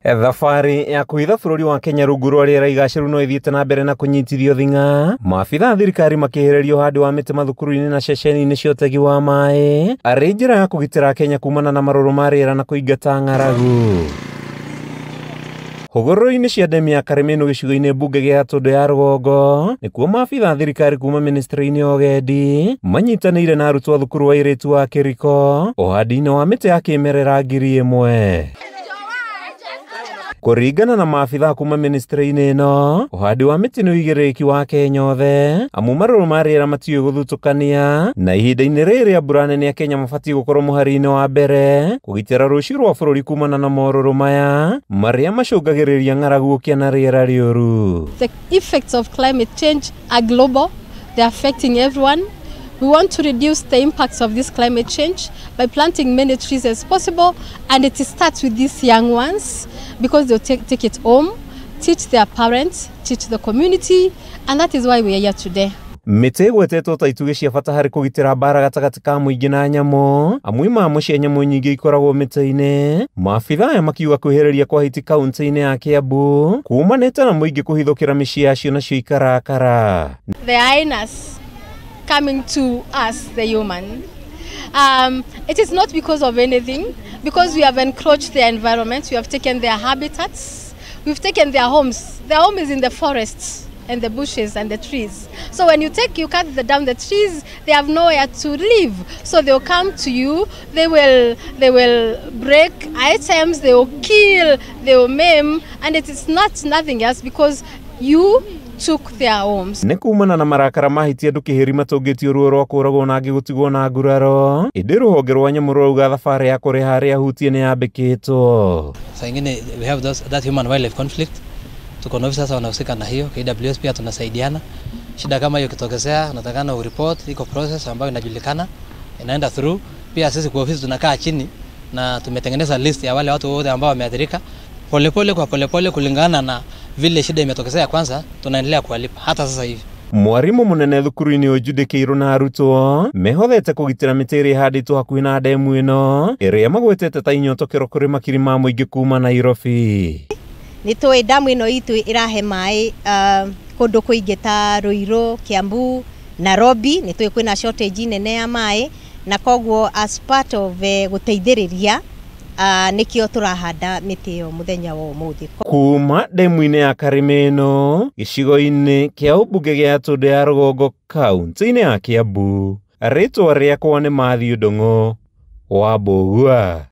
Thabarĩ ya kũhitha bũrũri wa Kenya rungu rwa rĩera igacĩru no ĩthiĩte na mbere na kũnyitithio thing'a, maabitha a thirikari makĩhĩrĩria ũhandi wa mĩtĩ mathukuru-inĩ na ceceni-inĩ cia ũtegi wa maĩ arĩ njĩra ya kũgitĩra Kenya kumana na marũrũ ma rĩera na kũingata ng'aragu. Hũgũrũrũ-inĩ cia ndemu ya Karĩmĩnũ gĩcigo-inĩ mbunge gĩa Gatũndũ ya rũgongo nĩkuo maabitha a thirikari kuma ministry-inĩ ya ũgendi manyitanĩire na arutwo a thukuru wa airĩtu wa Kĩriko ũhandi-inĩ wa mĩtĩ ya kĩmerera 1000. Kũringana na maabitha kuma ministry-inĩ ĩno, ũhandi wa mĩtĩ nĩ ũigĩrĩrĩki wa Kenya othe, amu marũrũ ma rĩera matiũĩ gũthutũkania, na ihinda-inĩ rĩrĩ rĩa mbura nene Akenya mabatiĩ gũkorwo mũhari-inĩ wa mbere kũgitĩra rũciũ rwa bũrũri kumana na morũrũ maya marĩa macũngagĩrĩria ng'aragu, ũkĩa na rĩera rĩũru. The effects of climate change are global. They are affecting everyone. We want to reduce the impacts of this climate change by planting many trees as possible, and it starts with these young ones because they'll take it home, teach their parents, teach the community, and that is why we are here today. Mĩtĩ ĩgwetetwo ta itugĩ cia bata harĩ kũgitĩra mbara gatagatĩ ka mũingĩ na nyamũ, amu imamo cia nyamũ nyingĩ ikoragwo mĩtĩ-inĩ. Maabitha aya makiuga kwĩhĩrĩria kwa hiti kaunti-inĩ ya Kiambu kumanĩte na mũingĩ kũhithũkĩra mĩciĩ yacio nacio ikarakara. The hyenas coming to us, the human. It is not because of anything, because we have encroached their environment, we have taken their habitats, we've taken their homes. Their home is in the forests and the bushes and the trees. So when you cut down the trees, they have nowhere to live. So they'll come to you, they will break items, they will kill, they will maim, and it is not nothing else because you took their homes. Nĩ kumana na marakara ma hiti andũ kĩhĩri matũngĩtio ruo rwa kũragwo na angĩ gũtigwo na nguraro, ĩndĩ rũhonge rwa nyamũ rwauga thabarĩ ya kũrĩha arĩa ahutie nĩ yambĩkĩtwo. Saa ingine we have that human wildlife conflict. Tuko na ofisa wanahusika na hiyo, KWS pia tunasaidiana. Shida kama hiyo ikitokezea, unatakana ureport, iko process ambayo inajulikana, inaenda through. Pia sisi kwa ofisi tunakaa chini na tumetengeneza list ya wale watu wote ambao wameathirika. Polepole kwa polepole kulingana na vile shida imetokezea kwanza, tunaendelea kuwalipa hata sasa hivi. Mwarimu munene thukuru-inĩ ũyũ Jude na arutwo mehothete kũgitĩra mĩtĩ ĩrĩa ĩhandĩtwo hakuhĩ na ndemu ĩno ĩrĩa magwetete ta inyotokero kũrĩ makiri ma mũingĩ kuma Nairobi. Nĩ tũĩ damu ĩno itũ ĩrahe maĩ kũndũ kũingĩ ta Ruiru, Kiambu, Nairobi. Nĩ tũĩ kwĩna shortage nene ya maĩ, na koguo as part of gũteithĩrĩria nĩkĩo tũrahanda mĩtĩ ĩyo mũthenya wa ũmũthĩ. Kuma ndemu-inĩ ya Karĩmĩno gĩcigo-inĩ kĩa ũmbunge gĩa Gatũndũ ya rũgongo kaunti-inĩ ya Kiambu, rĩtwa rĩakwa nĩ Matthew Ndung'u wa Mbũgua.